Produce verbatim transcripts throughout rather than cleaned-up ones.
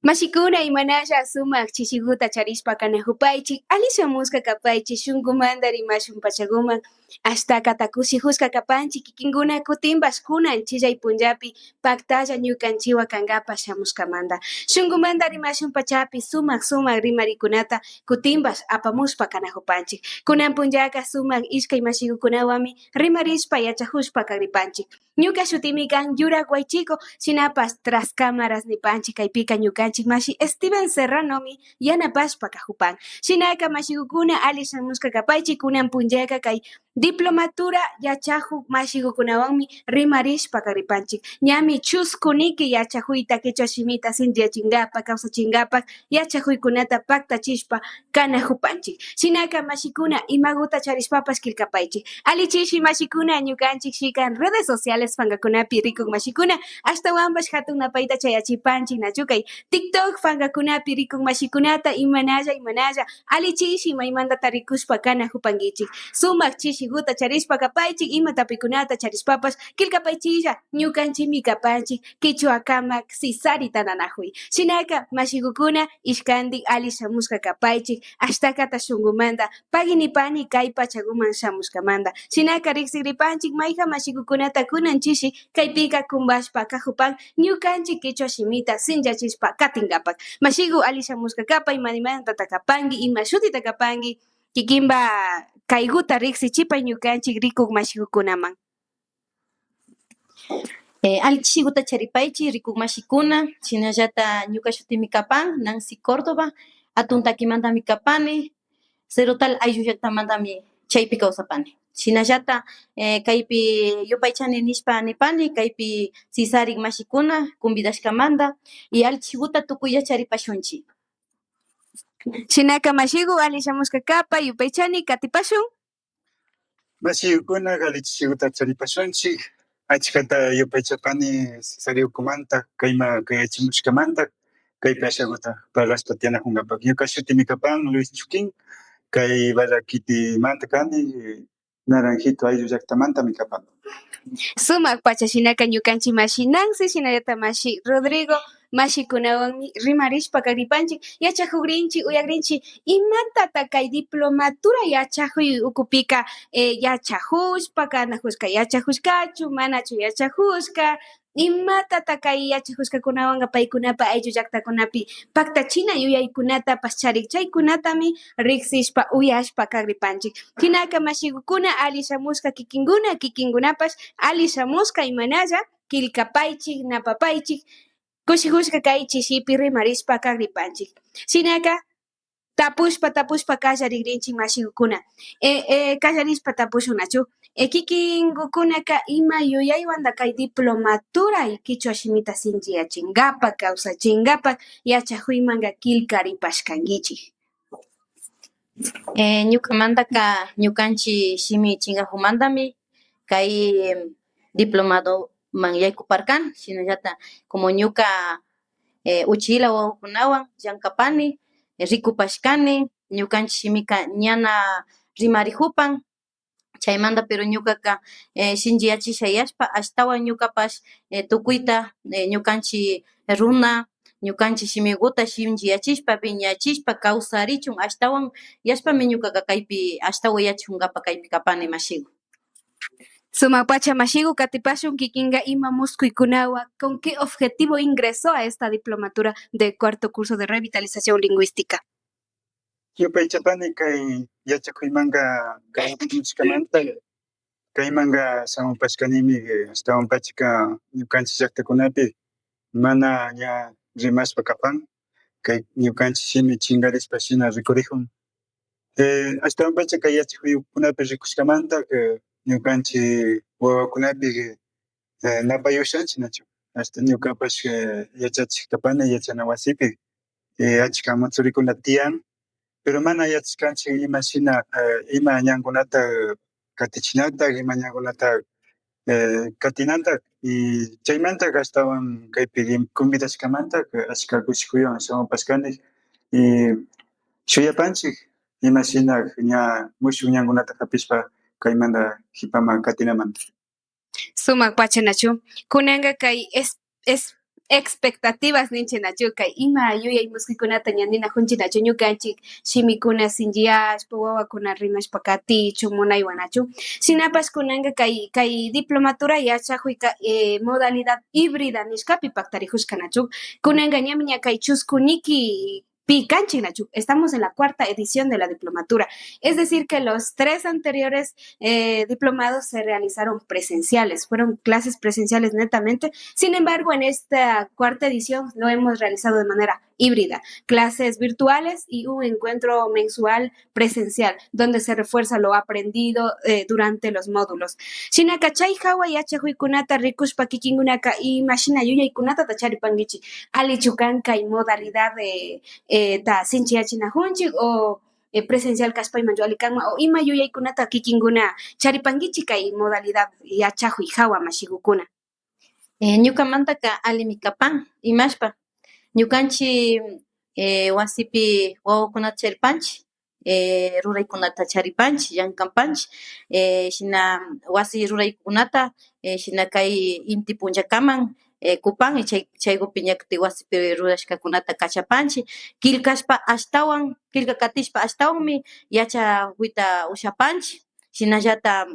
Mashikuna, imanalla sumak chishiguta charishpa kanajupaychik, ali shamushka kapaychik, shungumanta rimashun pachaguman. Ashtakata kushijushka kapanchik, kikinkuna kutinpash kunan chillay punllapi paktalla ñukanchiwa kankapak shamushkamanta. Shungumanta rimashun pachapi sumak sumak rimarikunata kutinpash apamushpa kanajupanchik. Kunan punllaka sumak ishkay mashigukunawanmi rimarishpa yachajushpa kagripanchik. Ñuka shutimi kan Yurak Waychiko, shinapash tras cámaras nipanchik kaypika ñukanchik mashi Steven Serranomi yanapashpa kajupan. Shinaka mashigukuna, ali shamushka kapaychik, kunan punllaka kay diplomatura yachajuk mashigukunawanmi rimarishpa kagripanchik. Ñami chusku niki yachajuyta kichwa shimita sinchiyachinkapak, kawsachinkapak yachajuykunata paktachishpa kanajupanchik. Shinaka mashikuna, imaguta charishpapash killkapaychik. Ali chishi mashikuna, ñukanchik shikan redes sociales pankakunapi rikuk mashikuna, ashtawanpash jatun napayta chayachipanchik, nachu? Kay TikTok pankakunapi rikuk mashikunata, imanalla, imanalla, ali chishi maymantata rikushpa kanajupankichik. Sumak chishiguta charishpa kapaychik, ima tapuykunata charishpapash killkapaychilla, ñukanchikmi kapanchik kichwakamak sisarita nanajuy. Shinaka, mashigukuna, ishkanti ali shamushka kapaychik, ashtakata shungumanta pagui nipani kay pachaguman shamushkamanta. Shinaka, riksigripanchik mayjan mashigukunata kunan chishi kaypika kumpashpa kajupan ñukanchik kichwa shimita sinchiyachishpa katinkapak. Mashigu, ali shamushka kapay, maymantata kapanki, ima shutita kapanki, kikinpa kayguta riksichipay ñukanchik rikuk mashigukunaman. Eh, ali chishiguta charipaychik, rikuk mashikuna, shinallata ñuka shutimi kapan Nancy Córdoba, Atun Takimantami kapani, Cerro Tal ayllu llaktamantami chaypi kawsapani. Shinallata, eh, kaypi yupaychani nishpa nipani, kaypi sisarik mashikuna convidashkamanta, y ali chishiguta tukuylla charipashunchik. Shinaka mashigu, ali shamushka kapay, yupaychani, katipashun. Mashigukuna, ali chishiguta charipashunchik. Achkata yupaychapani sisarigukumanta, kayma kayachimushkamanta, kaypi ashaguta parlashpa tiyanajunkapak. Ñuka shutimi kapan Luis Chuquín, kay Barraquitimanta kani, Naranjito ayllu llaktamantami kapan. Sumak pacha. Shinaka ñukanchik mashi Nancy, shinallata mashi Rodrigo, mashikunawanmi rimarishpa kagripanchik, yachajugrinchik, uyagrinchik, imatata kay diplomatura yachajuy ukupika, eh, yachajushpa kanajushka, yachajushkachu, manachu yachajushka, imatata kay yachajushkakunawanka paykunapa ayllu llaktakunapi paktachina yuyaykunatapash charik, chaykunatami riksishpa, uyashpa kagripanchik. Shinaka mashigukuna, ali shamushka kikinkuna, kikinkunapash ali shamushka, imanalla, killkapaychik, napapaychik, kushijushka kay chishipi rimarishpa kagripanchik. Shinaka, tapushpa, tapushpa kallarigrinchik mashigukuna. Eh, eh, kallarishpa tapushun, nachu? Eh, kikinkukunaka ima yuyaywanka kay diplomatura y kichwa shimita sinchiyachinkapak, kawsachinkapak yachajuymanka killkaripashkankichik? Eh, ñukamantaka ñukanchik shimi chinkajumantami kay diplomadoman yaykuparkani, shinallata como ñuka, eh, uchilla wawakunawan llankapani, eh, rikupashkani, ñukanchik shimika ñana rimarijupan, chaymanta, pero ñukaka, eh, shinchiyachisha yashpa, ashtawan ñukapash, eh, tukuyta, eh, ñukanchik runa, ñukanchik shimiguta shinchiyachishpa, piñachishpa, kawsarichun ashtawan yashpami ñukaka kaypi ashtawan yachajunkapak kaypi kapani, mashigu. Sumak pacha, mashigu, katipashun kikinka ima muskuykunawan, ¿con qué objetivo ingresó a esta diplomatura de cuarto curso de revitalización lingüística? Yupaychapani kay yachakuymanka kayashkamanta, kaymanka shamupashkanimi, eh, ashtawanpachaka ñukanchik llaktakunapi mana ña rimashpa kapan, kay ñukanchik shimi chinkarishpa shina rikurijun. Eh, ashtawanpacha kay yachakuykunapi rikushkamanta, eh, ñukanchik wawakunapi, eh, napayushanchik, nachu? Hasta ñukapash, eh, yachachik kapani yachana wasipi, eh, achka mutsurikuna tiyan, pero mana yachashkanchik ima shina, eh, ima ñankunata katichinata, ima ñankunata, eh, katinanta, y chaymanta ashtawan kaypi convidashkamanta, eh, ashka kushikuwan shamupashkani, y shuyapanchik ima shina ña mushuk ñankunata japishpa kaymanta jipaman katinamanta. Sumak pacha, nachu? Kunanka kay es-, es-, expectativas ninchi nachu, kay ima yuyay muskuykunata ña ninajunchi nachu, ñukanchik shimikuna sinchiyashpa, wawakuna rimashpa katichun munaywan nachu. Shinapash kunanka kay, kay diplomatura yachajuyka, eh, modalidad híbrida nishkapi paktarijushka nachu. Kunanka ñami ña kay chusku niki pi kanchik nachu. Estamos en la cuarta edición de la diplomatura. Es decir, que los tres anteriores, eh, diplomados se realizaron presenciales, fueron clases presenciales netamente. Sin embargo, en esta cuarta edición lo hemos realizado de manera híbrida, clases virtuales y un encuentro mensual presencial, donde se refuerza lo aprendido, eh, durante los módulos. Shinaka chay jawa yachajuykunata rikushpa kikinkunaka imashina yuyaykunatata charipankichik, allichu kan kay modalidad de, eh, ta sinchiyachinajunchik o, eh, presencial kashpa imanchu alli kanman o ima yuyaykunata kikinkuna charipankichik kay modalidad yachajuy jawa mashigukuna. Eh, ñukamantaka allimi kapan, imashpa. Ñukanchik, eh, wasipi wawakunata charipanchik, eh, ruraykunata charipanchik, llankapanchik, eh, shina wasi ruraykunata, eh, shina kay inti punllakaman, eh, kupan, y chay, chaykupi ña kutin wasipi rurashkakunata kachapanchik, killkashpa ashtawan, killka katishpa ashtawanmi yachajuyta ushapanchik, shinallata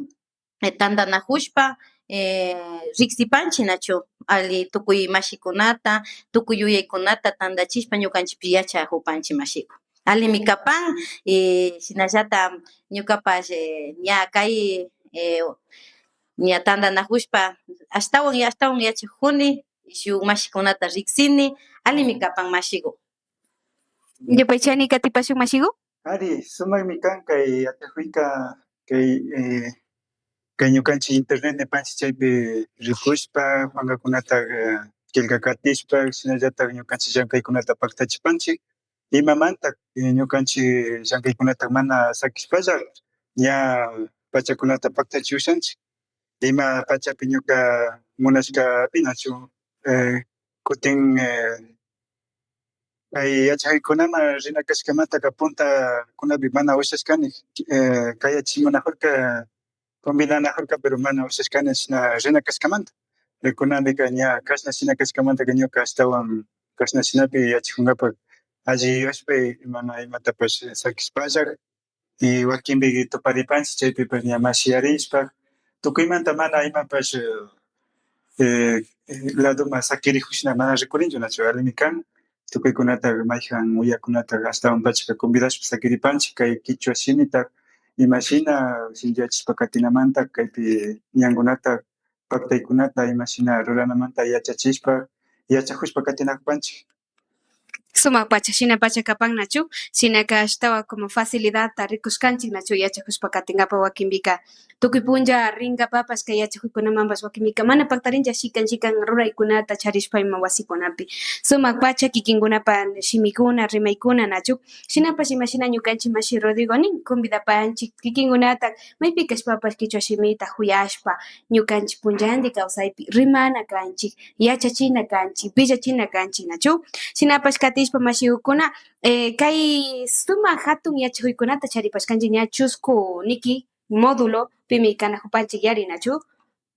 eh, tandanajushpa, eh, riksipanchik nachu, alli tukuy mashikunata, tukuy yuyaykunata tandachishpa ñukanchikpi yachajupanchik mashiku. Allimi kapan, y shinallata ñukapash, eh, ña kay, eh, ña tandanajushpa ashtawan y ashtawan yachajuni, shuk mashikunata riksini, allimi kapan mashiku. Yupaychani katipashun mashiku. Ari, sumakmi kan kay yachajuyka, kay, eh, kay ñukanchik internet nipanchik chaypi rikushpa, pankakunata, eh, killka katishpa, shinallatak ñukanchik llankaykunata paktachipanchik. Imamanta, eh, ñukanchik llankaykunata mana sakishpalla, ña pachakunata paktachi ushanchik. Ima pachapi ñuka munashkapi nachu, eh, kutin, eh, kay yachajuykunaman rina kashkamantaka puntakunapi mana ushashkani, eh, kayachimunajurka, convidanajurka, pero mana ushashkani shina rina kashkamanta. Eh, kunanpika ña kashna shina kashkamantaka ñuka ashtawan kashna shinapi yachajunkapak alli yuyashpa, mana imatapash sakishpalla, y wakinpi tuparipanchik, chaypipash ña mashiyarishpa, tukuymanta mana imapash, eh, eh, ladoman sakirijushna mana rikurinchu, nachu, allimi kan. Tukuykunata, mayjan uyakunata ashtawanpachaka convidashpa sakiripanchik, kay kichwa shimita imashina shinchiyachishpa katinamanta, kaypi ñankunata, paktaykunata imashina ruranamanta yachachishpa, yachajushpa katinajupanchik. Sumak pacha, shina pacha kapan nachu, shinaka ashtawan como facilidadta rikushkanchik nachu, yachajushpa katinkapak wakinpika tukuy punlla rinkapapash kay yachajuykunamanpash wakinpika mana paktarinchik, shikan shikan ruraykunata charishpa ima wasikunapi. Sumak pacha kikinkunapa shimikuna, rimaykuna nachu. Shinapash imashina ñukanchik mashi Rodrigo nin, convidapanchik kikinkunata maypi kashpapash kichwa shimita juyashpa, ñukanchik punllandi kawsaypi rimana kanchik, yachachina kanchik, willachina kanchik, nachu? Shinapash katishpa mashikukuna, eh, kay sumak jatun yachajuykunata charipashkanchik ña chusku niki módulo pimi kanajupanchik yari, nachu?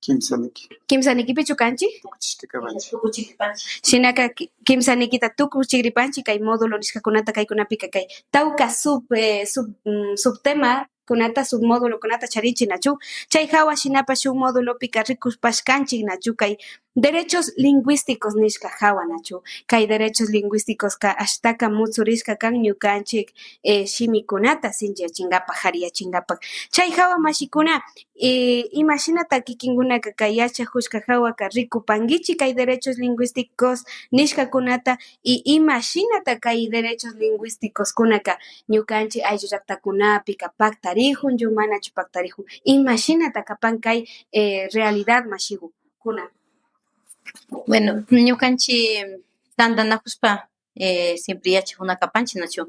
Kimsa niki. Kimsa nikipichu kanchik? Tukuchishka kapanchik. Shinaka ki-, kimsa nikita tukuchigripanchik kay módulo nishkakunata, kaykunapika kay tawka sub, eh, sub, mm, subtema kunata, submódulokunata charinchik nachu. Chay jawa shinapash shuk módulopika rikushpashkanchik nachu kay derechos lingüísticos nishka jawa nachu. Kay derechos lingüísticoska ashtaka mutsurishka kan ñukanchik, eh, shimikunata sinchiyachinkapak, jariyachinkapak. Chay jawa mashikuna, eh, imashinata kikinkunaka kay yachajushka jawaka rikupankichik kay derechos lingüísticos nishkakunata, y imashinata kay derechos lingüísticoskunaka ñukanchik ayllu llaktakunapika paktarijunchu manachu paktarijun, imashinata kapan kay, eh, realidad mashigukuna. Bueno, ñukanchik tandanajushpa, eh, siempre yachajuna kapanchik nachu,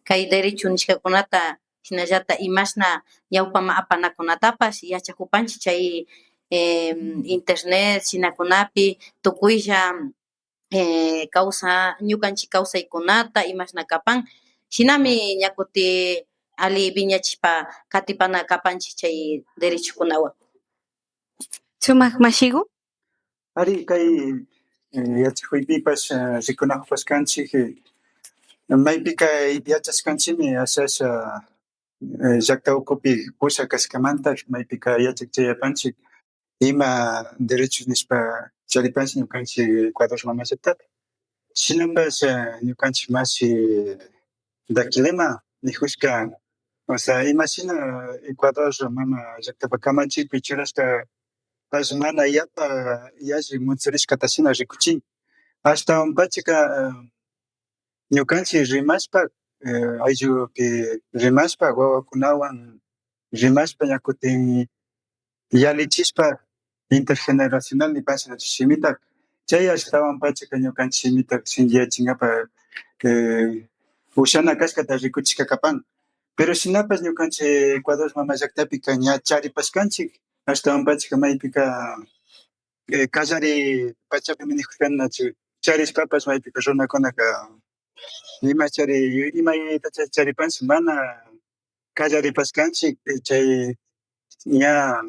kay derecho nishkakunata, shinallata imashna ñawpaman apanakunatapash yachajupanchik chay, eh, internet shinakunapi tukuylla, eh, kawsa-, ñukanchik kawsaykunata imashna kapan, shinami ña kutin alli wiñachishpa katipana kapanchik chay derechokunawan. Sumak mashigu. Ari, kay eh, yachakuypipash, eh, rikunakupash kanchik, eh, maypika yachashkanchikmi asha, asha, eh, llakta ukupi pushak kashkamanta, maypika yachak chayapanchik ima derechos nishpa charipanchik ñukanchik Ecuador mama llaktapi. Shinapash, eh, ñukanchik mashi Daquilema nikushka, o sea, imashina Ecuador mama llaktapa kamachikpi churashkapash mana yapa yalli mutsurishkata shina rikuchin. Ashtawanpachaka, eh, ñukanchik rimashpa, eh, ayllupi rimashpa, wawakunawan rimashpa, ña kutin yalichishpa intergeneracional nipanchik nachu shimita. Chay ashtawanpachaka ñukanchik shimita shinchiyachinkapak, eh, ushana kashkata rikuchishka kapan. Pero shinapash ñukanchik Ecuador mama llaktapika ña charipashkanchik, ashtawanpachaka maypika, eh, kallari pachapimi nikushkanachu, charishpapash maypika runakunaka imachari, ima yuyaytacha charipanchik mana kallaripashkanchik, eh, chay ña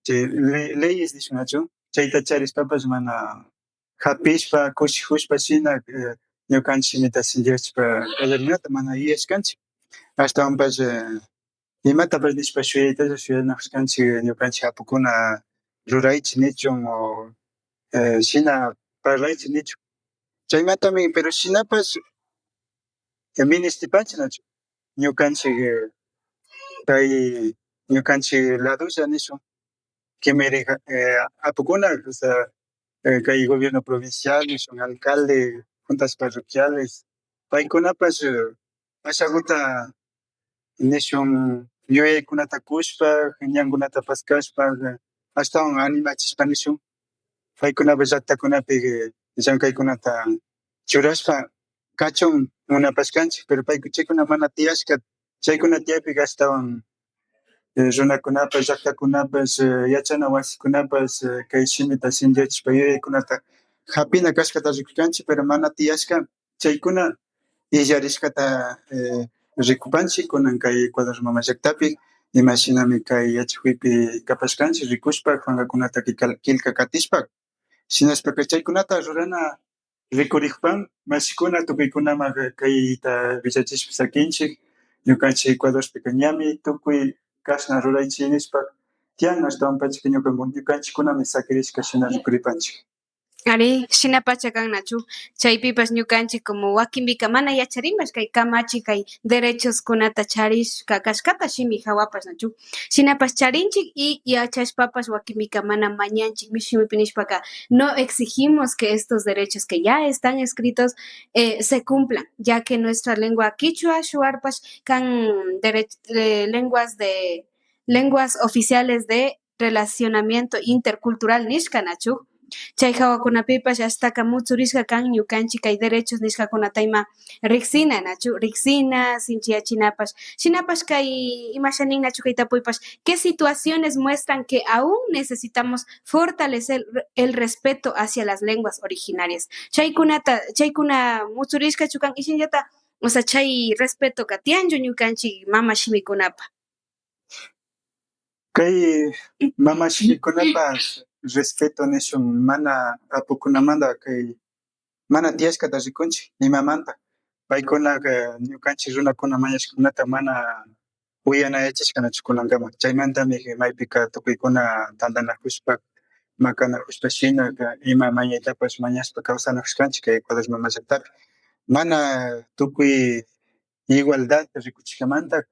chay le-, leyes nishun nachu, chayta charishpapash mana japishpa, kushikushpa shina, eh, ñukanchik shimita shinchiyachishpa kallarinata mana yuyashkanchik. Ashtawanpash, eh, imatapash nishpa shuyaytalla shuyanakushkanchik, ñukanchik apukuna ruraychik nichun o, eh, shina parlaychik nichun. Chaymantami, pero shinapash, eh, ministipanchik nachu. Ñukanchik, eh, kay, ñukanchik ladolla nishun, kimiri, eh, apukuna, o sea, eh, kay gobierno provincial nishun, alcalde, juntas parroquiales, paykunapash, eh, ashaguta nishun yuyaykunata kushpa, ñankunata paskashpa, ashtawan animachishpa nishun, paykunapash llaktakunapi llankaykunata churashpa kachun munapashkanchik, pero payku chaykuna mana tiyashka, chaykuna tiyakpika ashtawan, eh, runakunapash, llaktakunapash, eh, yachana wasikunapash, eh, kay shimita shinchiyachishpa yuyaykunata japina kashkata rikushkanchik, pero mana tiyashka chaykuna illarishkata, eh, rikupanchik kunan kay Ecuador mama llaktapi, imashinami kay yachakuypi kapashkanchik rikushpa pankakunata kika-, killka katishpa, shinashpaka chaykunata rurana rikurikpan mashikuna tukuykunaman kayta willachishpa sakinchik, ñukanchik Ecuadorpika ñami tukuy kashna ruraychik nishpa tiyan, ashtawanpachaka ñuka, ñukanchikkunami sakirishka shina rikuripanchik. Ari, shinapacha kan nachu. Chaypipash ñukanchik como wakinpika mana yacharinpash kay kamachi, kay derechoskunata charishka kashkata shimi jawapash nachu. Shinapash charinchik y yachashpapash wakinpika mana mañanchik, mishu shimipi nishpaka, no exigimos que estos derechos que ya están escritos, eh, se cumplan, ya que nuestra lengua kichwa shuwarpash kan derech-, eh, lenguas de, lenguas oficiales de relacionamiento intercultural nishka nachu. Chay jawakunapipash ashtaka mutsurishka kan ñukanchik kay derechos nishkakunata ima riksina nachu, riksina, sinchiyachinapash. Shinapash kay imasha nin nachu kay tapuypash, ¿qué situaciones muestran que aún necesitamos fortalecer el respeto hacia las lenguas originarias? Chaykunata, chaykuna mutsurishkachu kan y shinallata, o sea, chay respetoka tiyanchu ñukanchik mama shimikunapa. Kay mama shimikunapash respeto nishun mana apukunamanta kay mana tiyashkata rikunchik imamanta. Paykunaka ñukanchik runakuna mañashkakunata mana uyanayachishka nachu kunankama. Chaymantami maypika tukuykuna tantanakushpa, makanakushpa shinaka ima mañaytapash mañashpa kawsanakushkanchik kay Ecuador mama llaktapi. Mana tukuy igualdad rikuchishkamanta,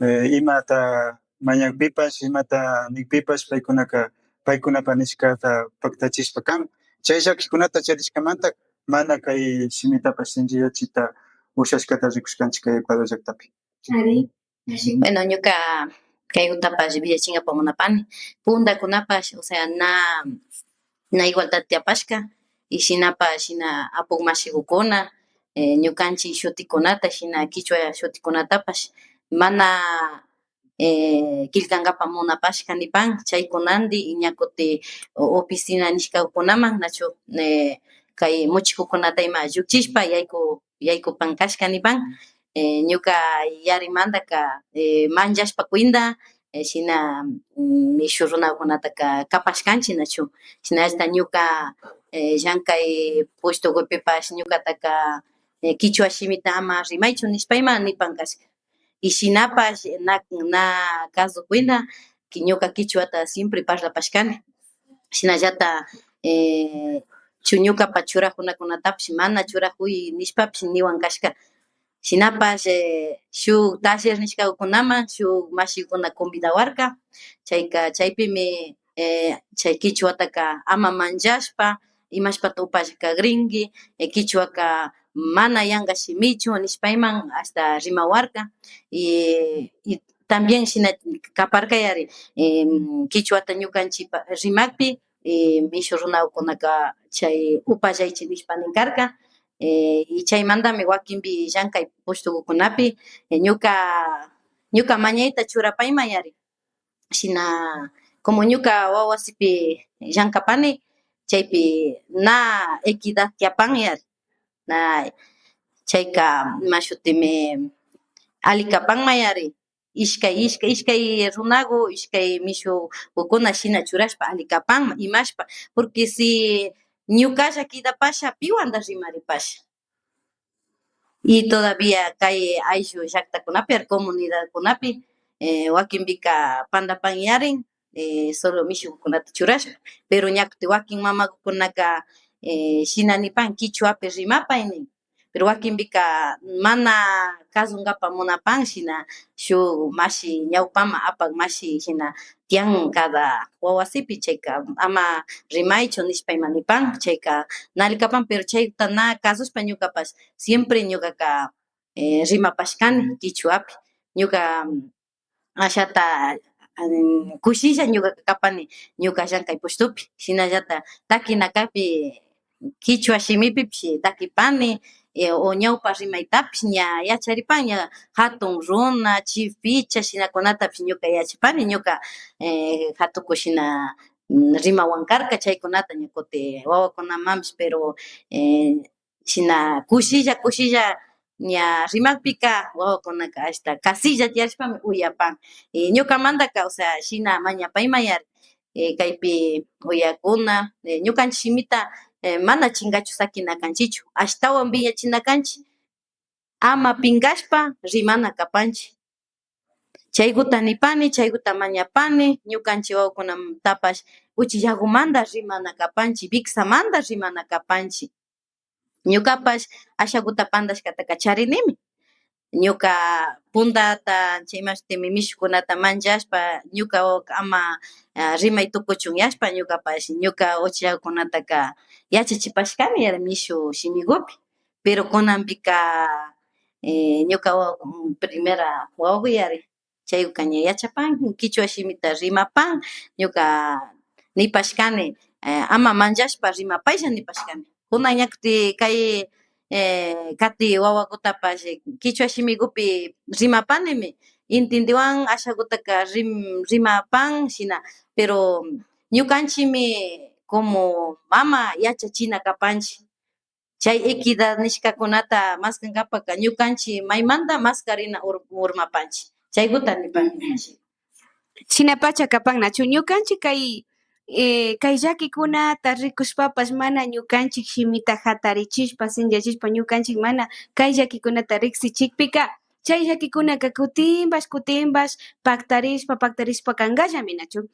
eh, imata mañakpipash, imata nikpipash, paykunaka paykunapa nishkata paktachishpa kan. Chay llakikunata charishkamanta mana kay shimitapash sinchiyachita ushashkata rikushkanchik kay Ecuador llaktapi. Ari. Bueno, ñuka kaykunatapash willachinkapak munapani. Puntakunapash, o sea, na, na igualdad tiyapashka, y shinapash, shina apuk mashikukuna, eh, ñukanchik shutikunata, shina kichwa shutikunatapash mana, eh, killkankapak munapashka nipan, chaykunandi, y ña kutin o-, oficina nishkakunaman, nachu, eh, kay muchikukunata ima llukchishpa yayku, yaykupan kashka nipan, eh, ñuka yarimantaka, eh, manllashpa cuenta, eh, shina, mm, mishu runakunataka kapashkanchik, nachu, shinallata ñuka eh, llankay pushtukupipash ñukataka, eh, kichwa shimita ama rimaychu nishpa ima nipan kashka. Y shinapash na, na kasukuina ki-, ñuka kichwata siempre parlapashkani. Shinallata, eh, chu-, ñukapa churakunakunatapish mana churakuy nishpapish niwan kashka. Shinapash, eh, shuk taller nishkakunaman shuk mashikuna convidawarka. Chayka, chaypimi, eh, chay kichwataka ama manllashpa, imashpata upallaka krinki, eh, kichwaka mana yanka shimichu nishpayman hasta rimawarka. Y, y también shina kaparka yari, em, kichwata ñukanchikpa rimakpi, eh, mishu runakunaka chay upallaychik nishpa nin karka. Eh, y chaymantami wakinpi llankay pushtukukunapi, eh, ñuka, ñuka mañayta churapayman yari. Shina, como ñuka wawasipi llankapani, chaypi na equidad tiyapan yari. Na, chayka, ima shutimi, alli kapanman yari. Ishkay, ishkay, ishkay runaku, ishkay mishukukuna shina churashpa alli kapanman, imashpa. Porque si ñukalla kidapasha, piwanta rimaripasha. Y todavía kay ayllu llaktakunapi, comunidadkunapi, eh, wakinpika pandapan yarin, eh, solo mishukunata churashpa. Pero ña kutin wakin mamakukunaka, eh, shina nipan, kichwapi rimapay nin. Pero wakinpika mana kasunkapa munapan, shina shuk mashi ñawpaman apak mashi shina tiyan cada wawasipi, chayka ama rimaychu nishpa ima nipan, chayka na alli kapan, pero chayta na kasushpa ñukapash siempre ñukaka, eh, rimapashkani kichwapi. Ñuka ashata, mm, kushilla ñuka kapani, ñuka llankay pushtupi. Shinallata takinakapi kichwa shimipipish takipani, eh, o ñawpa rimaytapish ña yacharipan, ña hatun runa, chificha shinakunatapish ñuka yachapani, ñuka, eh, hatuku shina, mm, rimawan karka chaykunata ña kutin wawakunamanpish, pero, eh, shina kushilla, kushilla ña rimakpika, wawakunaka ashta kasilla tiyarishpami uyapan. Y ñukamantaka, o sea, shina mañapayman yari, eh, kaypi uyakuna, eh, ñukanchik shimita, eh, mana chinkachu sakina kanchikchu, ashtawan wiñachina kanchik, ama pinkashpa rimana kapanchik. Chaykuta nipani, chaykuta mañapani, ñukanchik wawakunatapash uchillakumanta rimana kapanchik, wiksamanta rimana kapanchik. Ñukapash ashakuta pandashkataka charinimi. Ñuka puntata, chay imashtimi mishukunata manllashpa, ñuka wawaka ama, ah, rimay tukuchun yashpa, ñukapash, ñuka uchillakunataka yachachipashkani yari mishu shimikupi. Pero kunanpika, eh, ñuka wawa, primera wawaku yari, chayka ña yachapan, kichwa shimita rimapan, ñuka nipashkani, eh, ama manllashpa rimapaylla nipashkani. Kunan ña kutin kay, eh, kati wawakutapash kichwa shimikupi rimapanimi, intindiwan ashakutaka rim-, rimapan shina, pero ñukanchikmi como mama yachachina kapanchik. Chay equidad nishkakunata maskankapaka ñukanchik maymanta maskarina ur-, urmapanchik. Chaykuta nipanmi. Shinapacha kapan nachu ñukanchik kay, eh, kay llakikunata rikushpapash mana ñukanchik shimita hatarichishpa, sinllachishpa, ñukanchik mana kay llakikunata riksichikpika, chay llakikunaka kutinpash, kutinpash paktarishpa, paktarishpa kankallami nachu.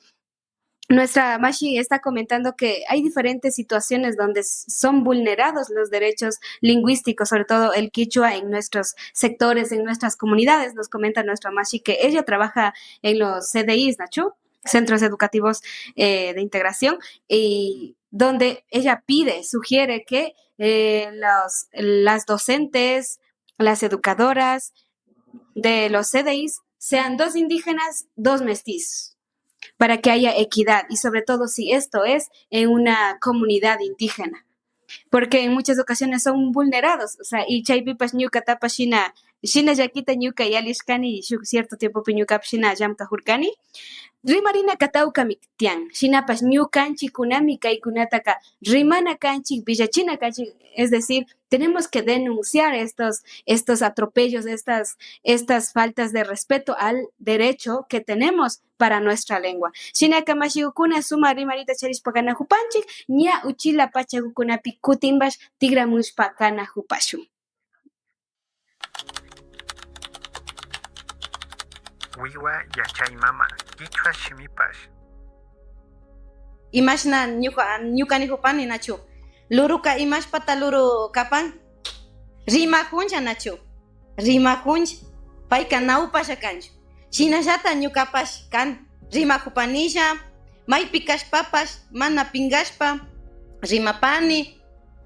Nuestra mashi está comentando que hay diferentes situaciones donde s-, son vulnerados los derechos lingüísticos, sobre todo el quichua en nuestros sectores, en nuestras comunidades. Nos comenta nuestra mashi que ella trabaja en los C D Is, nachu, Centros Educativos, eh, de Integración, y donde ella pide, sugiere que, eh, los, las docentes, las educadoras de los C D Is sean dos indígenas, dos mestizos, para que haya equidad y sobre todo si esto es en una comunidad indígena, porque en muchas ocasiones son vulnerados, o sea, y chaypipash ñukatapash shina, Shina llakita ñuka yalishkani, shuk cierto tiempopi ñukapash shina llamkajurkani. Rimarinaka tawkami tiyan. Shinapash ñukanchikkunami kaykunataka rimana kanchik, villachina kanchik, es decir, tenemos que denunciar estos, estos atropellos, estas, estas faltas de respeto al derecho que tenemos para nuestra lengua. Shinaka mashikukuna, sumak rimarita charishpa kanajupanchik, ña uchilla pachakukunapi kutinpash tikramushpa kanajupashun. Wiwa yachaymama, kichwa shimipash. Imashna ñuka, ñuka nijupani nachu. Luruka imashpata luru kapan? Rimajunlla nachu. Rimajunlla. Payka na upalla kanchu. Shinallata ñukapash kan. Rimajupanilla. Maypi kashpapash mana pinkashpa rimapani,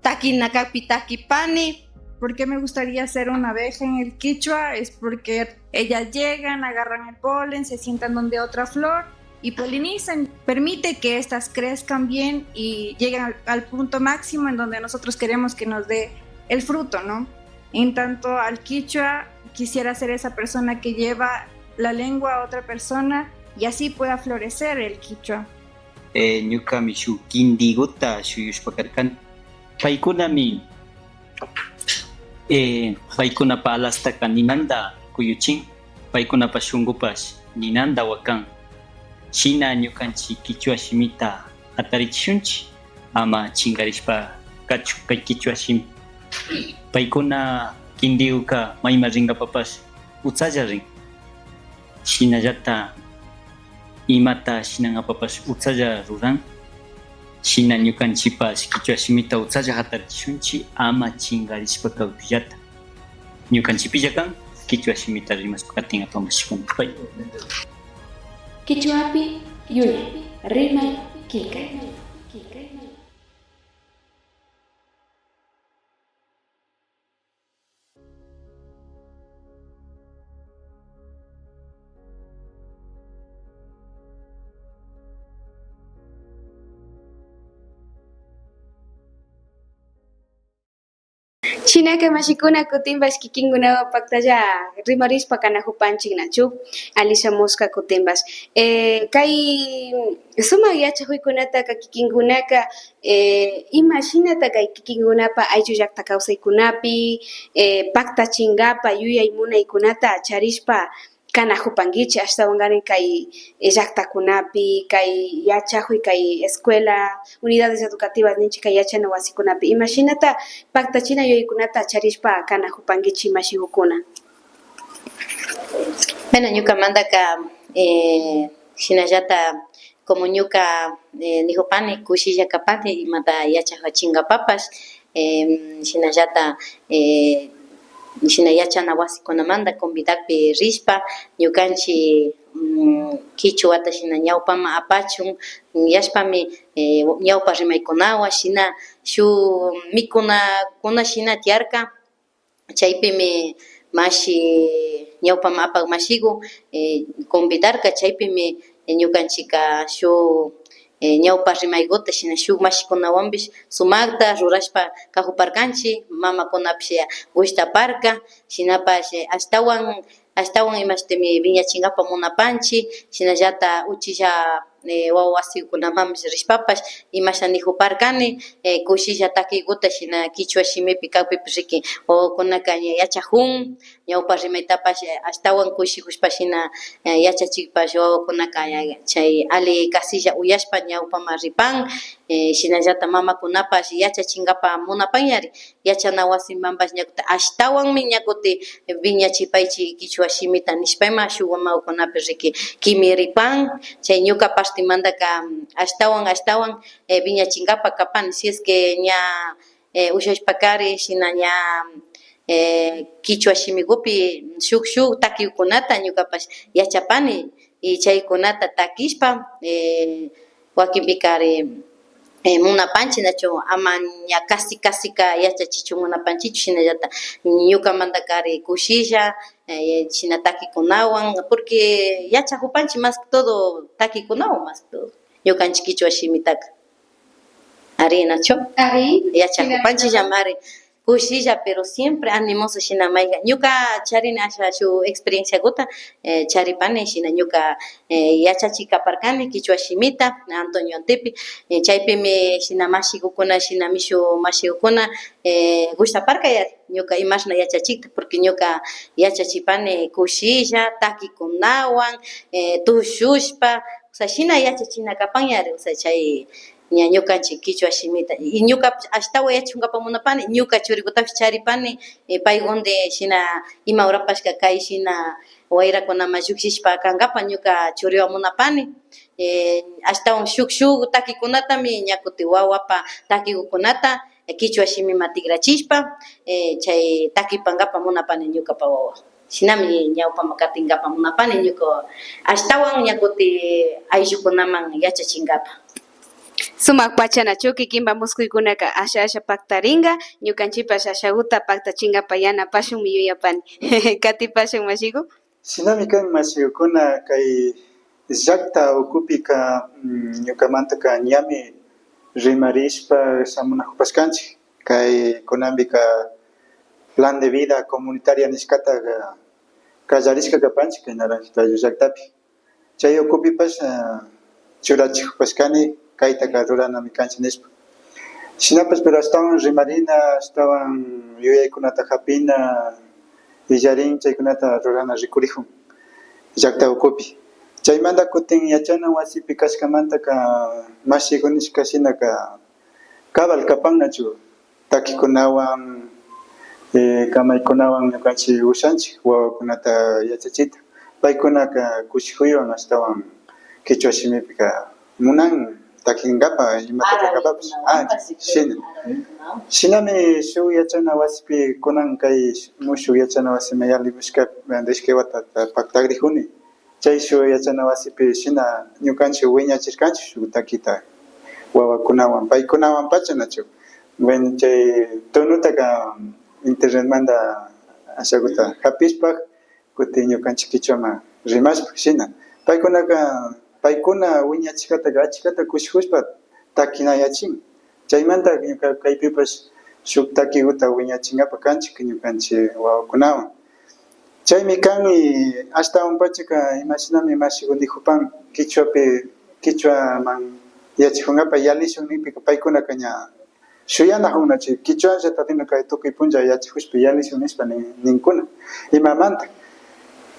takina kakpi takipani. ¿Por qué me gustaría ser una abeja en el quichua? Es porque ellas llegan, agarran el polen, se sientan donde otra flor y polinizan. Permite que estas crezcan bien y lleguen al, al punto máximo en donde nosotros queremos que nos dé el fruto, ¿no? En tanto al quichua, quisiera ser esa persona que lleva la lengua a otra persona y así pueda florecer el quichua. Eh, ñukami shuk kintiguta shuyushpa karkani. Paykunami, eh, paykunapa alastaka ninanta kuyuchin, paykunapa shunkupash ninanta wakan. Shina ñukanchik kichwa shimita hatarichishunchik, ama chinkarishpa kachun kay kichwa shimi. Paykuna kintiguka mayman rinkapapash utsalla rin. Shinallata imata shinankapapash utsalla ruran. Shina ñukanchikpash kichwa shimita utsalla hatarichishunchik, ama chinkarishpa kakpillata. Ñukanchikpilla kan kichwa shimita rimashpa katin apamushkuna. Pay. Kichwapi yuyay, rimay, kikay. Shinaka mashikuna kutinpash kikinkunawan paktalla rimarishpa kanajupanchik nachu, alli shamushka kutinpash. Eh, kay sumak yachajuykunataka kikinkunaka, eh, imashinata kay kikinkunapa ayllu llakta kawsaykunapi, eh, paktachinkapa yuyay munaykunata charishpa kanajupankichik, ashtawankarin kay, eh, llaktakunapi, kay yachajuy, kay escuela, unidades educativas ninchik, kay yachana wasikunapi imashinata paktachina yuyaykunata charishpa kanajupankichik mashikukuna. Bueno, ñukamantaka, eh, shinallata como ñuka, eh, nijupani, kushilla kapani imata yachajachinkapapash, em, shinallata, eh, shina yachana wasikunamanta convidakpi rishpa, ñukanchik, mm, kichwata shina ñawpaman apachun yashpami, eh, ñawpa rimaykunawan shina shuk mikunakuna shina tiyarka. Chaypimi mashi, ñawpaman apak mashiku, eh, convidarka, chaypimi, eh, ñukanchikka shuk, eh, ñawpa rimaykuta shina shuk mashikunawanpish sumakta rurashpa kajuparkanchik, mamakunapish, eh, gustaparka, shinapash, eh, ashtawan, ashtawan imashtimi wiñachinkapa munapanchik, shinallata uchilla eh, wawa wasikunamanpish rishpapash imasha nijuparkani, eh, kushilla takikuta shina kichwa shimipi kakpipish riki, wawakunaka ña yachajun, ñawpa rimaytapash, eh, ashtawan kushijushpa shina, eh, yachachikpash wawakunaka, eh, chay alli kasilla uyashpa ñawpaman ripan, eh, shinallata mamakunapash yachachinkapa munapanñari. Yachana wasimanpash ña kutin ashtawanmi ña kutin wiñachipaychik kichwa shimita nishpa ima shuk wawkunapi riki kimiripan, chay ñuka partemantaka ashtawan ashtawan, eh, wiñachinkapa kapani, si es que ña, eh, ushashpakari shina ña, eh, kichwa shimikupi shuk shuk takikukunata ñukapash yachapani y chaykunata takishpa, eh, wakinpikari, eh, munapanchik nachu ama ña casi casika yachachichun munapanchikchu, shinallata ñukamantakari kushilla, eh, shina takikunawan, porque yachajupanchik más que todo takikunawan más que todo ñukanchik kichwa shimitaka. Ari, nachu? Ari. Yachajupanchikllami, ari. kushilla, pero siempre animoso shina mayka. Ñuka charini asha shuk experienciakuta, eh, charipani shina ñuka, eh, yachachi kaparkani kichwa shimita Antonio Antipi, eh, chaypimi shina mashikukuna, shina mishu mashikukuna, eh, gustaparka yari ñuka imashna yachachikta, porque ñuka yachachipani kushilla, takikunawan, eh, tushushpa, o sea, shina yachachina kapan yari, o sea, chay ña ñukanchik kichwa shimita. Y ñukapash ashtawan yachajunkapak munapani, ñuka churikutapash charipani, eh, paykundi shina ima horapashka kay shina wayrakunaman llukshishpa kankapak ñuka churiwan munapani. Eh, ashtawan shuk, shuk takikunatami ña kutin wawapa takikukunata, eh, kichwa shimiman tikrachishpa, eh, chay takipankapak munapani ñukapa wawa. Shinami ñawpaman katinkapak munapani ñuka ashtawan ña kutin ayllukunaman yachachinkapak. Sumak pacha nachu, kikinpa muskuykunaka asha asha paktarinka, ñukanchikpash ashakuta paktachinkapak yanapashunmi yuyapani. Katipashun mashiku. Shinami kan mashikukuna, kay llakta ukupika, mm, ñukamantaka ñami rimarishpa shamunajupashkanchik. Kay kunanpika plan de vida comunitaria nishkata ka-, kallarishka kapanchik kay Naranjito ayllu llaktapi. Chay ukupipash, ah, churachijupashkani, kaytaka ruranami kanchik nishpa. Shinapash, pero ashtawan rimarina, ashtawan yuyaykunata japina, illarin chaykunata rurana rikurijun llakta ukupi. Chaymanta kutin yachana wasipi kashkamantaka mashiku nishka shinaka cabal kapan nachu, takikunawan, eh, kamaykunawan ñukanchik ushanchik wawakunata yachachita. Paykunaka kushikuywan ashtawan kichwa shimipika munan takinkapak, imata kankapapash. Ah, shina. Shinami shuk yachana wasipi kunan kay mushuk yachana wasiman yalimushka, ishkay watata paktagrijuni. Chay shuk yachana wasipi shina ñukanchik wiñachirkanchik shuk takita wawakunawan, paykunawan pacha nachu. Bueno, chay tunutaka internetmanta ashakuta japishpa, kutin ñukanchik kichwaman rimashpa shina. Paykunaka, paykuna wiñachishkataka achikata kushikushpa takinayachin. Chaymanta ñuka kaypipash shuk takikuta wiñachinkapak kanchik ñukanchik wawakunawan. Chaymi kan, y ashtawanpachaka imashinami mashiku nijupan kichwapi, kichwaman yachajunkapak yalishun nikpika paykunaka ña shuyanajun nachu, kichwanllata rina kay tukuy punlla yachajushpa yalishun nishpa nin-, ninkuna. Imamanta,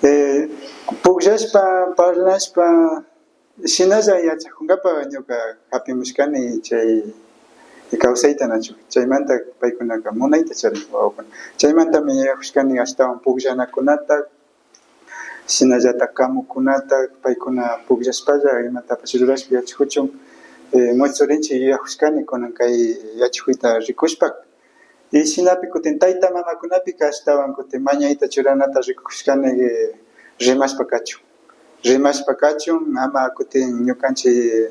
eh, pukllashpa, parlashpa, shinalla yachajunkapak ñuka japimushkani chay kawsayta nachu. Chaymanta paykunaka munayta charin wawakuna. Chaymantami yayajushkani ashtawan pukllanakunata, shinallata kamukunata, paykuna pukllashpalla imatapash rurashpa yachajuchun, eh, muytsurinchik yuyajushkani kunan kay yachajuyta rikushpa. Y shinapi kutin tayta mamakunapika ashtawan kutin mañayta churanata rikushkani, eh, rimashpa kachun. Rimashpa kachun, ama kutin ñukanchik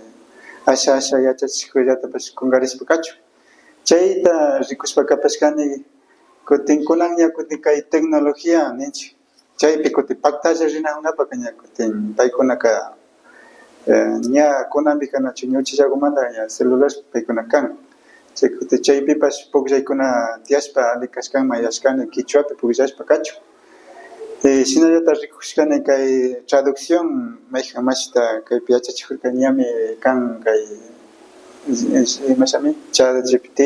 asha asha yachachikuyllatapash kunkarishpa kachun. Chayta rikushpa kapashkani, kutin kunan ña kutin kay tecnología ninchik. Chaypi kutin paktalla rinajunkapaka ña kutin paykunaka, eh, ña kunanpika nachu ña uchillagumanta ña celular paykuna kan. Chay kutin chaypipash pukllaykuna tiyashpa alli kashkanman yashkani kichwapi pukllashpa kachun. Eh, shinallata rikushkani kay traducción, mayjan mashita kaypi yachachijurka ñami kan kay, eh, imashami, ChatGPT,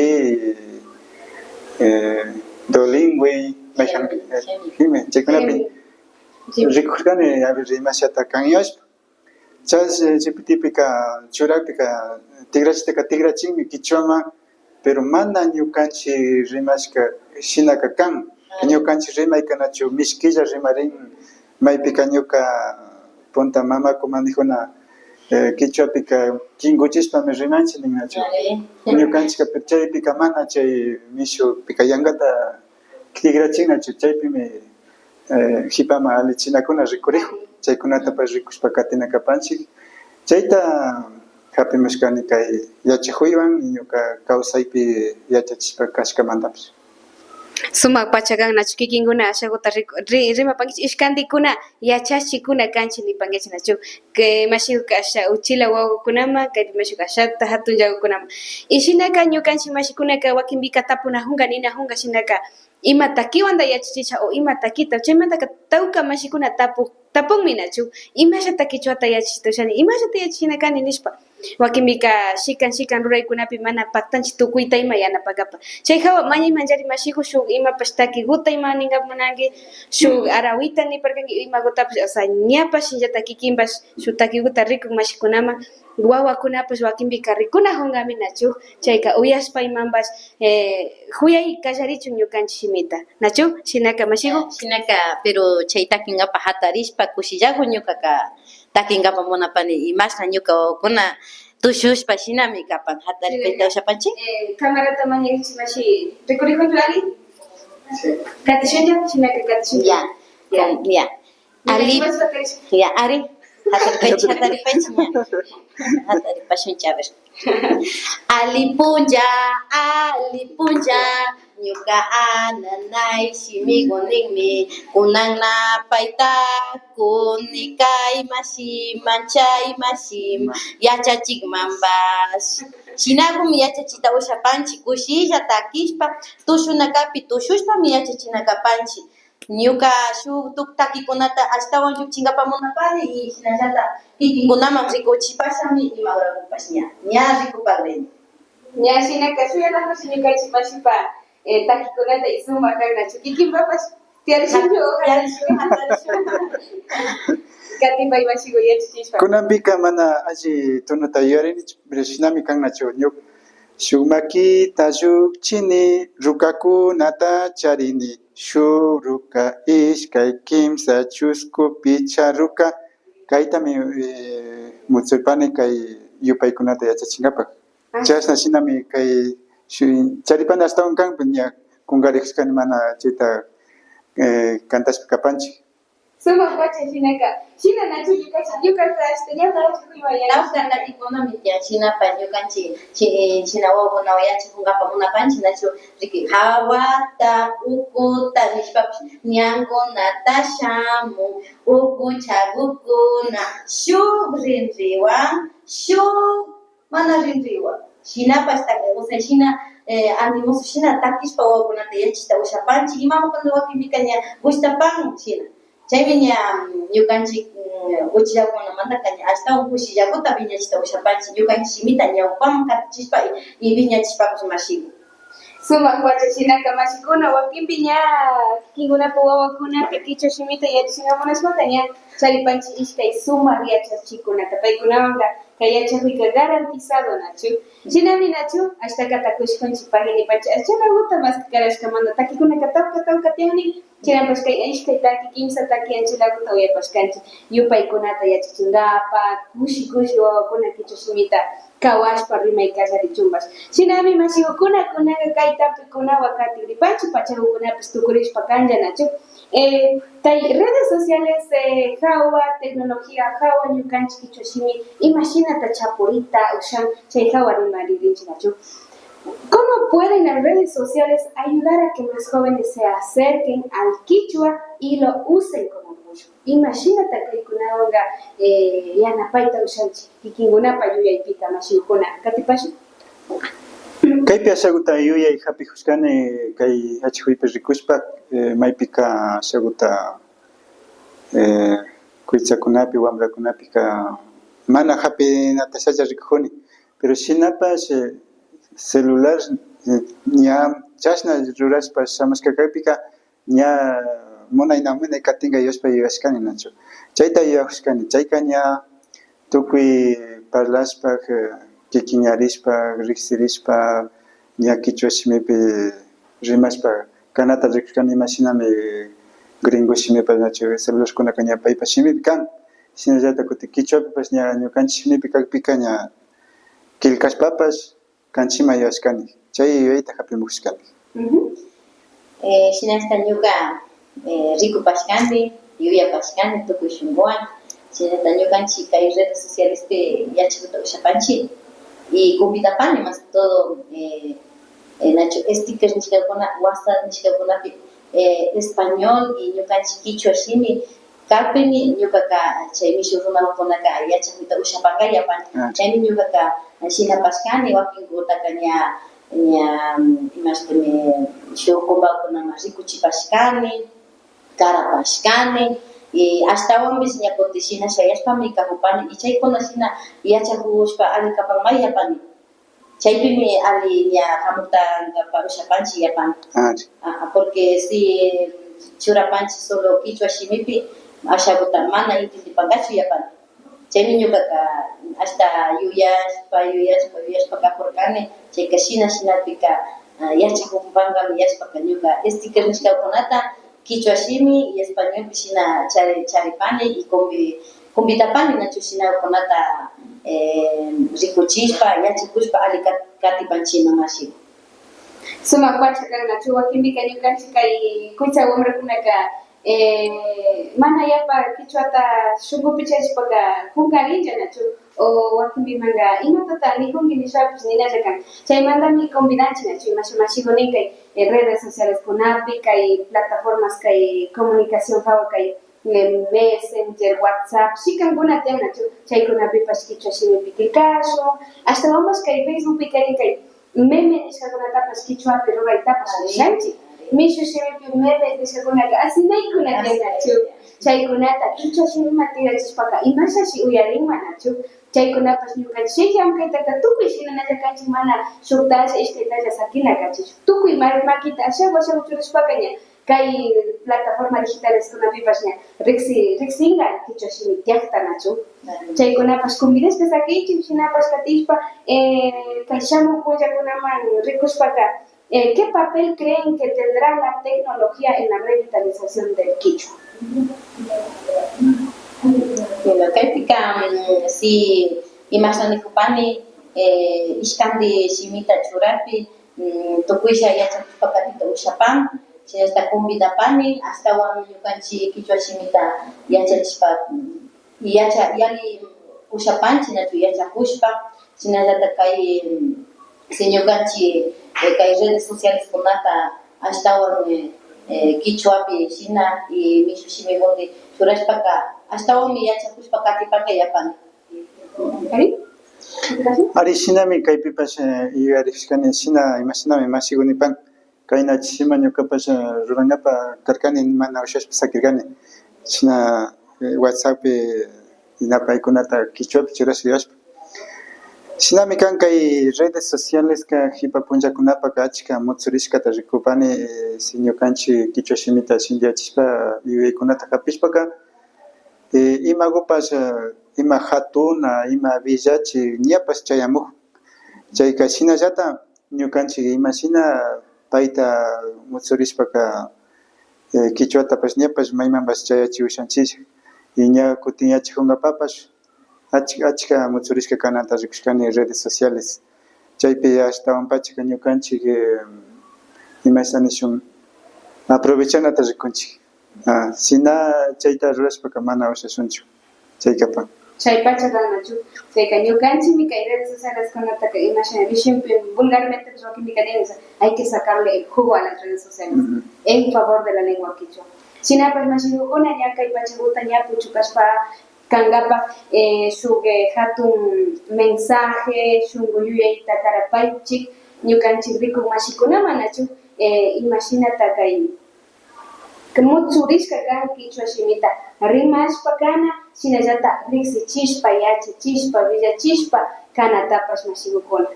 eh, Duolingo, mayjan, eh, jime, chaykunapi rikushkani, a ver, imashata kan yashpa. ChatGPTpika churakpika tikrachitaka tikrachinmi kichwaman, pero mana ñukanchik rimashka shinaka kan. Ñukanchik rimayka nachu mishkilla rimarin, maypika ñuka punta mamaku manijuna, eh, kichwapika kinkuchishpami rimanchik nin nachu. Ñukanchikka chaypika mana chay mishupika yankata tikrachin nachu, chaypimi, eh, jipaman allichinakuna rikurijun, chaykunatapash rikushpa katina kapanchik. Chayta japimushkani kay yachajuywan y ñuka kawsaypi yachachishpa kashkamantapash. Sumak pacha kan nachu, kikinkuna ashakuta riku-, ri-, rimapankichik, ishkantikuna yachachikuna kanchik nipankichik nachu. Kay mashikuka asha uchilla wawakunaman, kaypi mashikuka ashata hatunllakukunaman. Y shinaka ñukanchik mashikunaka wakinpika tapunakunka, ninakunka shinaka, ima takiwanta yachachisha o ima takita, chaymantaka tawka mashikuna tapu-, tapunmi nachu, imashata kichwata yachachita ushani, imashata yachachina kani nishpa. Wakinpika shikan shikan ruraykunapi mana paktanchik tukuyta ima yanapankapak. Chay hawa mañaymanllari mashiku shuk imapash takikuta ima ninkapak munanki, shuk arawita niparkanki imakutapash, o sea, ñapash shinllata kikinpash shuk takikuta rikuk mashikunaman, wawakunapash wakinpika rikunakunkami nachu, chayka uyashpa imanpash, eh, kuyay kallarichun ñukanchik shimita, nachu? Shinaka mashiku. Shinaka, pero chay takinkapak hatarishpa kushillaku ñukaka takinkapak munapani, imashna ñuka wawakuna tushushpa shinami kapan, hataripayta ushapanchik. Eh, camarata mañaychik mashi, rikurikunchu ali? Katishunlla, shinaka katishunlla. Ya, ya, ya. Ali, ya, ari, hataripaychik, hataripaychik ña. Hataripashunchik, a ver. Ali punlla, ali punlla, ñuka nanay shimiku ninmi, kunan napayta kuni kay mashiman, chay mashiman, yachachikmanpash. Shinakumi yachachita ushapanchik, kushilla takishpa, tushunakapi tushushpami yachachina kapanchik. Ñuka shuk tuk takikunata ashtawan llukchinkapa munapani y shinallata kikinkunaman rikuchipashami ima urakupash ña, ña rikupagrini. Ña shinaka shuyanakushi ñukanchik mashipa, eh, takikunata y sumak kan nachu kikinpapash tiyarishunchu o hatarishun, hatarishun. Katipay mashiku yachachishpa. Kunanpika mana alli tonuta yuyarinichu, pero shinami kan nachu. Ñuk-, shuk makita llukchini, rukakunata charini. Shuk ruka, ishkay, kimsa, chusku, pichka ruka. Kaytami, eh, mutsupani kay yupaykunata yachachinkapak. Ah. Chashna shinami kay shu-, charipani ashtawan kan, ña kunkarikushkani mana chayta, eh, cantashpa kapanchik. Sumak pacha shinaka, shina nachu ñukanchik, ñukata ashta ña tawka rimayani. Tawka takikunami tiyan, shinapash ñukanchik, chi-, shina wawakuna yachakunkapa munapanchik, nachu riki, hawata, ukuta, nishpapash, ñankunata shamun, ukuchakukuna, shuk rinriwan, shuk mana rinriwan. Shinapash taki, o sea, shina, eh, animoso, shina takishpa wawakunata yachachita ushapanchik, imamukuna wakinpika ña gushtapan, shina. Chaymi ña, mm, ñukanchik, mm, uchillakunamantaka ña ashtawan kushillakuta wiñachita ushapanchik, ñukanchik shimita ñawpaman katichishpa y, y wiñachishpapash mashiku. Sumak pacha shinaka mashikuna, wakinpi ña kikinkunapa wawakunaka kichwa shimita yachachinkapak munashpaka ña charipanchik ishkay sumak yachachikunata. Paykunawanka kay yachakuyka garantizado nachu. Shinami nachu, ashtaka takushkunchik pagui nipanchik, ashtallaguta maskakarashkamanta takikunaka tawka tawka tiyanmi. Shinapash kay ishkay taki, kimsa taki anchillaguta uyapashkanchik, yupaykunata yachachinkapak, kushi kushi wawakuna kichwa shimita kawashpa rimay kallarichunpash. Shinami mashigukuna, kunanka kay tapuykunawan katigripanchik, pachagukunapash tukurishpa kanlla nachu. Eh, kay redes sociales, eh, hawa tecnología, hawa ñukanchik kichwa shimi imashinata chapurita ushan, chay hawa rimaririnchik nachu. ¿Cómo pueden las redes sociales ayudar a que más jóvenes se acerquen al kichwa y lo usen como apoyo? Imashinata kaykunawanka, eh, yanapayta ushanchik kikinkunapa yuyaypika, mashigukuna, katipashun. Kaypi ashaguta yuyay japikushkani, kay achikuypi rikushpa, eh, maypika ashaguta, eh, kuytsakunapi, wambrakunapika mana japinatashalla rikujuni, pero shinapash, eh, celular, eh, ña chashna rurashpa shamushka kakpika, ña munay na munay katinka yushpa yuyashkani nachu. Chayta yuyajushkani. Chayka ña tukuy parlashpa, eh, kikinyarishpa, riksirishpa, ña kichwa shimipi rimashpa kanata rikushkani, imashinami gringo shimipa nachu celularkunaka ña paypa shimipi kan. Shinallata kutin kichwapipash ña ñukanchik shimipi kakpika ña killkashpapash kanchima yuyashkani, chay yuyayta japimushkani. Ujú. Eh, shinashta ñuka, eh, rikupashkani, yuyapashkani tukuy shunkuwan, shinashta ñukanchik kay redes socialespi yachakuta ushapanchik, y convidapani más que todo, eh, eh, nachu sticker nishkakuna, WhatsApp nishkakunapi, eh, español y ñukanchik kichwa shimi kakpimi ñukaka, chay mishu runakunaka yachakuyta ushapanga yapani. Ah. Chaymi ñukaka shinapashkani, wakinkutaka ña, ña, mm, imashtimi shuk kumbakunaman rikuchipashkani, karapashkani, y ashtawanpish ña kutin shina shayashpami kakupani, y chaykuna shina yachakushpa alli kapanman yapani. Chaypimi alli ña hamuktangapa ushapanchik yapani. Ari. Ajá, porque si churapanchik solo kichwa shimipi, ashakuta mana intindipankachu yapani. Chaymi ñukaka ashta yuyashpa, yuyashpa, yuyashpa kakurkani, chayka shina, shinapika, ah, yachakupanka niyashpaka ñuka sticker nishkakunata kichwa shimi y españolpi shina chari-, charipani y convi-, convidapani nachu shinakunata, eh, rikuchishpa, yachakushpa alli kat-, katipanchikman ashiku. Sumak pacha kan nachu, wakinpika ñukanchik kay kuytsa wamrakunaka, eh, mana yapa kichwata shunkupi charishpaka kunkarinlla nachu, o wakinpimanka imatata nikunki nishpapish ninalla kan. Chaymantami convidanchik nachu, imasha mashiku nin kay, eh, redes socialeskunapi, kay plataformas, kay comunicación hawa, kay, eh, Messenger, WhatsApp, shikankuna tiyan nachu, chaykunapipash kichwa shimipi killkashun, ashtawanpash kay Facebookpi karin kay meme nishkakunatapash kichwapi ruraytapash ari, rishanchik. Ari. Mishu shimipi meme nishkakunaka asinaykuna tiyan nachu. Chaykunata kichwa shimiman tikrachishpaka imashashi uyarinman nachu. Chaykunapash ñukanchik llamkaytaka tukuy shinanalla kanchik, mana shuktalla ishkaytalla sakina kanchikchu. Tukuy ma-, makita ashaku ashaku churashpaka ña kay plataforma digitaleskunapipash ña riksi-, riksinka kichwa shimi tiyakta nachu. Chaykunapash convidashpa sakinchik, shinapash katishpa, eh, kay shamuk punllakunaman rikushpaka, eh, ¿qué papel creen que tendrá la tecnología en la revitalización del kichwa? Bueno, kaypika, mm, si imasha nikupani, eh, ishkanti shimita churakpi, mm, tukuylla yachakushpa katita ushapan, shinashta convidapani, ashtawan ñukanchik kichwa shimita yachachishpa, mm, yacha-, yali ushapanchik, nachu yachakushpa, shinallata kay, mm, si ñukanchik, eh, kay redes socialeskunata ashtawan, eh, eh, kichwapi shina y mishu shimikunpi churashpaka, ashtawanmi yachakushpa katipanka yapani. Ari? Ari, shinami kaypipash, eh, yuyarishkani, shina, imashinami mashiku nipan, kayna chishima ñukapash, eh, rurankapa karkani, mana ushashpa sakirkani. Shina, eh, WhatsApppi, eh, napaykunata kichwapi churashpa yuyashpa. Shinami kan kay redes socialeska hipa punllakunapaka achka mutsurishkata rikupani, eh, si ñukanchik kichwa shimita shindiyachishpa yuyaykunata hapishpaka, eh, imakupash, eh, ima hatuna, ima willachik ñapash chayamuk. Chayka shinallata ñukanchik imashina payta mutsurishpaka, eh, kichwatapash ñapash maymanpash chayachi ushanchilla. Y ña kutin yachakunkapapash achka, achka mutsurishka kanata rikushkani redes sociales. Chaypi ashtawanpachaka ñukanchik, eh, imashna nishun, aprovechanata rikunchik. Ah, shina chayta rurashpaka mana ushashunchu. Chaykapan. Chaypacha kan nachu. Chayka ñukanchikmi kay redes socialeskunataka imashna mishinpi vulgarmente pues wakinpika nin, o sea, hay que sacarle el jugo a las redes sociales en favor de la lengua kichwa. Shinapash mashikukuna ña kay pachakuta ña puchukashpa kankapa, eh, shuk, eh, hatun mensaje, shunku yuyayta karapaychik ñukanchik rikuk mashikunaman nachu, eh, imashinata kay mutsurishka kan kichwa shimita rimashpa kana, shinallata riksichishpa, yachachishpa, willachishpa kanatapash mashikukuna.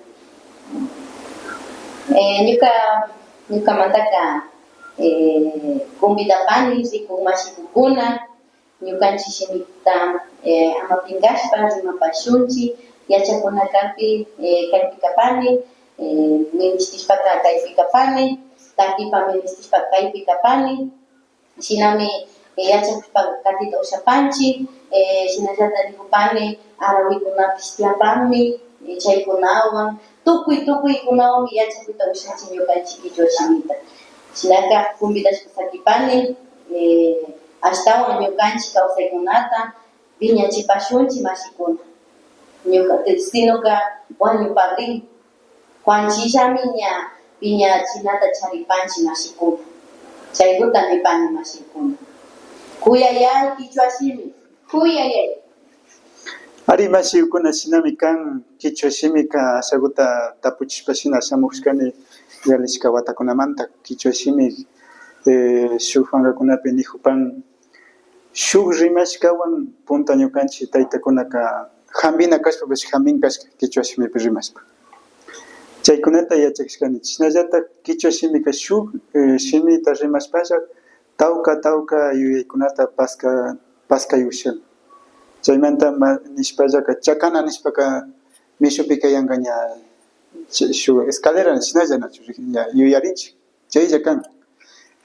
Eh, ñuka, ñukamantaka, eh, convidapani rikuk mashikukuna, ñukanchik shimita, eh, ama pinkashpa rimapashunchik, yachakuna kakpi, eh, kaypi kapani, eh, ministishpaka kaypi kapani, takipa ministishpa kaypi kapani, shinami, eh, yachakushpa katita ushapanchik, eh, shinallata rikupani arawikunapish tiyapanmi, eh, chaykunawan, tukuy, tukuykunawanmi yachakuyta ushanchik ñukanchik kichwa shimita. Shinaka convidashpa sakipani, eh, ashtawan ñukanchik kawsaykunata wiñachipashunchik mashikuna. Ñuka, sinoka wañupagrin. Kuanchillami ña, piñachinata charipanchik mashikuna. Chaykuta nipani mashikuna. Kuyayay kichwa shimi. Kuyayay. Ari mashikuna, shinami kan kichwa shimika, ashakuta tapuchishpa shina shamushkani yalishka watakunamanta. Kichwa shimi, eh, shuk pankakunapi nikupan, shuk rimashkawan punta ñukanchik taytakunaka hampina kashpapash hampin kashka kichwa shimipi rimashpa. Chaykunata yachashkani. Shinallatak kichwa shimika shuk, eh, shimita rimashpalla tawka tawka yuyaykunata paska, paskay ushan. Chaymanta ma-, nishpallaka chakana nishpaka mishupika yanka ña ch-, shuk escalera shinalla nachu ña yuyarinchik. Chaylla kan.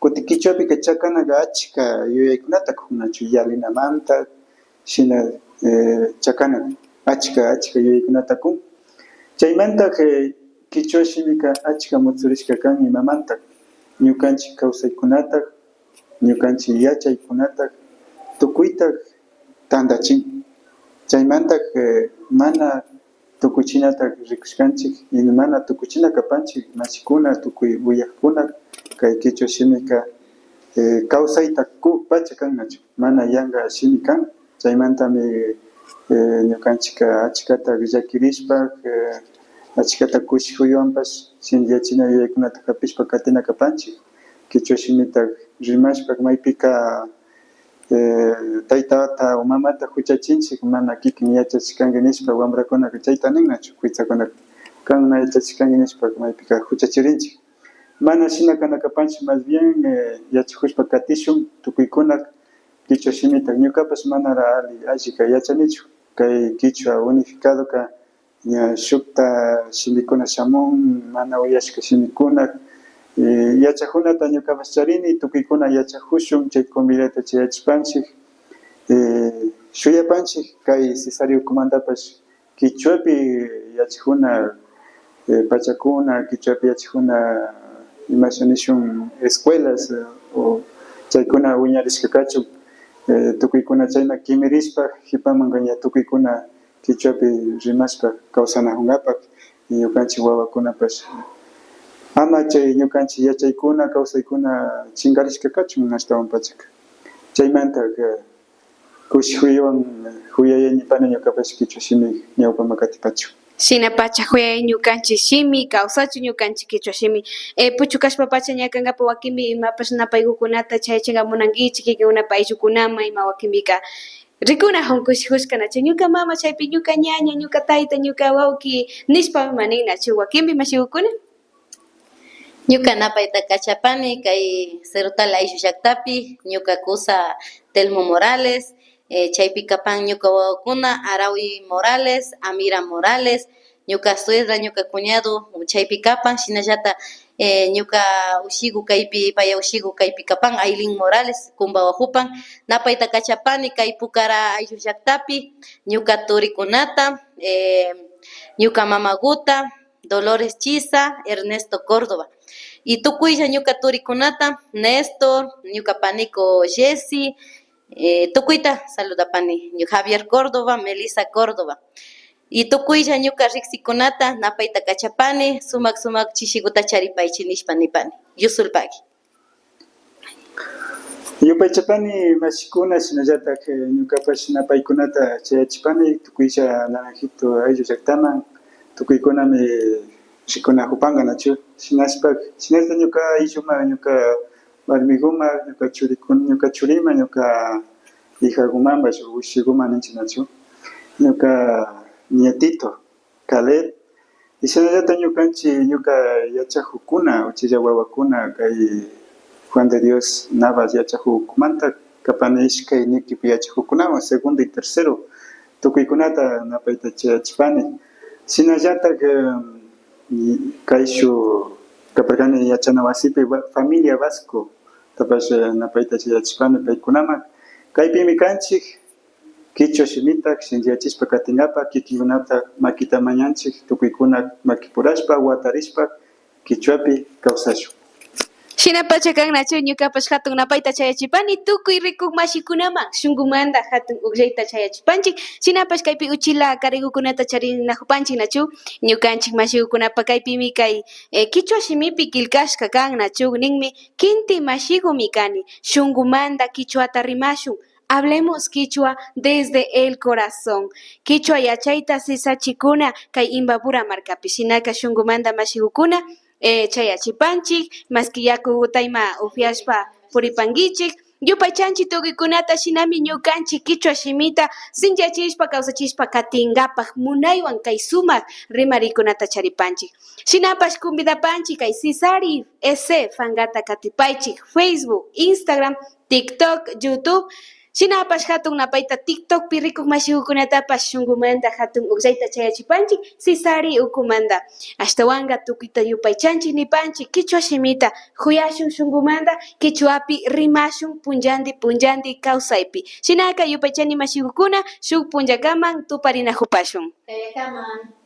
Kutin kichwapika chakanaka achka yuyaykunata kun nachu, yalinamanta shina, eh, chakana achka, achka yuyaykunata kun. Chaymanta, eh, kichwa shimika achka mutsurishka kan imamanta, ñukanchik kawsaykunata, ñukanchik yachaykunata tukuyta tantachin. Chaymanta, eh, mana tukuchinata rikushkanchik y mana tukuchina kapanchik mashikuna, tukuy uyakkuna, kay kichwa shimika, eh, kawsayta kukpacha kan nachu, mana yanka shimi kan. Chaymantami, eh, ñukanchikka achkata llakirishpa, eh, achkata kushikuywanpash shinlliyachina yuyaykunata hapishpa katina kapanchik. Kichwa shimita rimashpa maypika, eh, taytata o mamata huchachinchik, mana kikin yachachishkanki nishpa, wambrakunaka chayta nin nachu, kuytsakunaka kan na yachachishkanki nishpa maypika huchachirinchik. Mana shina kana kapanchik, más bien, eh, yachakushpa katishun tukuykuna kichwa shimita. Ñukapash manara alli, allika yachanichu kay kichwa unificadoka. Ña shukta shimikuna shamun, mana uyashka shimikuna, eh, yachakunata ñukapash charini, tukuykuna yachakushun, chay convidata chayachipanchik. Eh, shuyapanchik kay Cesarea ukumantapash kichwapi yachakuna, eh, pachakuna, kichwapi yachakuna, imasha nishun, escuelas, eh, o chaykuna wiñarishka kachun, eh, tukuykuna chayna kimirishpa hipamanka ña tukuykuna kichwapi rimashpa kawsanakunkapak, y ñukanchik wawakunapash ama chay ñukanchik yachaykuna, kawsaykuna chinkarishka kachun ashtawanpachaka. Chaymanta, eh, kushikuywan kuyayay nipani ñukapash kichwa shimi ñawpaman katipachun. Shinapacha kuyayay ñukanchik shimi, kawsachun ñukanchik kichwa shimi. Eh, puchukashpapacha ña kankapak wakinpi imapash napaykukunata chayachinka munankichik kikinkunapa ayllukunaman ima wakinpika rikunakun kushikushka nachu, ñuka mama chaypi, ñuka ñaña, ñuka tayta, ñuka wawki nishpami ima nin nachu wakinpi mashikukuna. Ñuka napayta kachapani kay Cerro Tala ayllu llaktapi, ñuka kusa Telmo Morales, eh, chaypi kapan ñuka wawakuna Arawi Morales, Amira Morales, ñuka suegra, ñuka cuñado chaypi kapan, shinallata, eh, ñuka ushiku kaypi, paya ushiku kaypi kapan, Ailin Morales, Cumbawajupan. Napayta kachapani kay Pucara ayllu llaktapi, ñuka turikunata, eh, ñuka mamaguta, Dolores Chisa, Ernesto Córdoba. Y tukuylla ñuka turikunata, Néstor, ñuka paniko Jesse, eh, tukuyta saludapani, Javier Córdoba, Melissa Córdoba. Y tukuylla ñuka riksikunata napayta kachapani, sumak sumak chishikuta charipaychi nishpa nipani. Yusulpagui. Yupaychapani mashikuna, shinallatak, eh, ñukapash napaykunata chayachipani tukuylla Naranjito ayllu llaktaman, tukuykunami rikunakupanka nachu. Shinashpa, shinashpa ñuka aylluman, ñuka warmiguman, ñuka churikun, ñuka churiman, ñuka hijagumanpash, ushiguman ninchik nachu, ñuka nietito, Caleb. Y shinallata ñukanchik, ñuka yachakukuna, uchilla wawakuna, kay Juan de Dios Navas yachakukumanta kapani, ishkay nikipi yachakukunawan, segundo y tercero, tukuykunata napayta chayachipani. Shinallatak, em, kayshuk kaparkani yachana wasipi, wa-, familia Vasco, tapash, eh, napayta chayachipani paykunaman. Kaypimi kanchik, kichwa shimita shinchiyachishpa katinkapak kikinkunata makita mañanchik, tukuykuna makipurashpa, watarishpa, kichwapi kawsashun. Shinapacha kan nachu, ñukapash hatun napayta chayachipani tukuy rikuk mashikunaman, shunkumanta hatun ukllayta chayachipanchik. Shinapash kaypi uchila karikukunata charinakupanchik nachu. Ñukanchik mashikukunapa kaypimi kay, eh, kichwa shimipi killkashka kan nachu, ninmi: Kinti mashikumi kani, shunkumanta kichwata rimashun. Hablemos kichwa desde el corazón. Kichwa yachayta sisachikuna kay Imbabura markapi. Shinaka shunkumanta mashikukuna, eh, chayachipanchik, maski yakuguta ima upyashpa puripankichik. Yupaychanchik tukuykunata, shinami ñukanchik kichwa shimita sinchiyachishpa kawsachishpa katinkapak munaywan kay sumak rimarikunata charipanchik. Shinapash convidapanchik kay Sisari S Fangata katipaychik, Facebook, Instagram, TikTok, YouTube. Shinapash hatun napayta TikTokpi rikuk mashikukunatapash shunkumanta hatun ukllayta chayachipanchik Sisari ukumanta. Ashtawanka tukuyta yupaychanchik nipanchik kichwa shimita kuyashun shunkumanta, kichwapi rimashun punllanti punllanti kawsaypi. Shinaka yupaychani mashikukuna, shuk punllakaman tuparinakupashun. Kayakaman.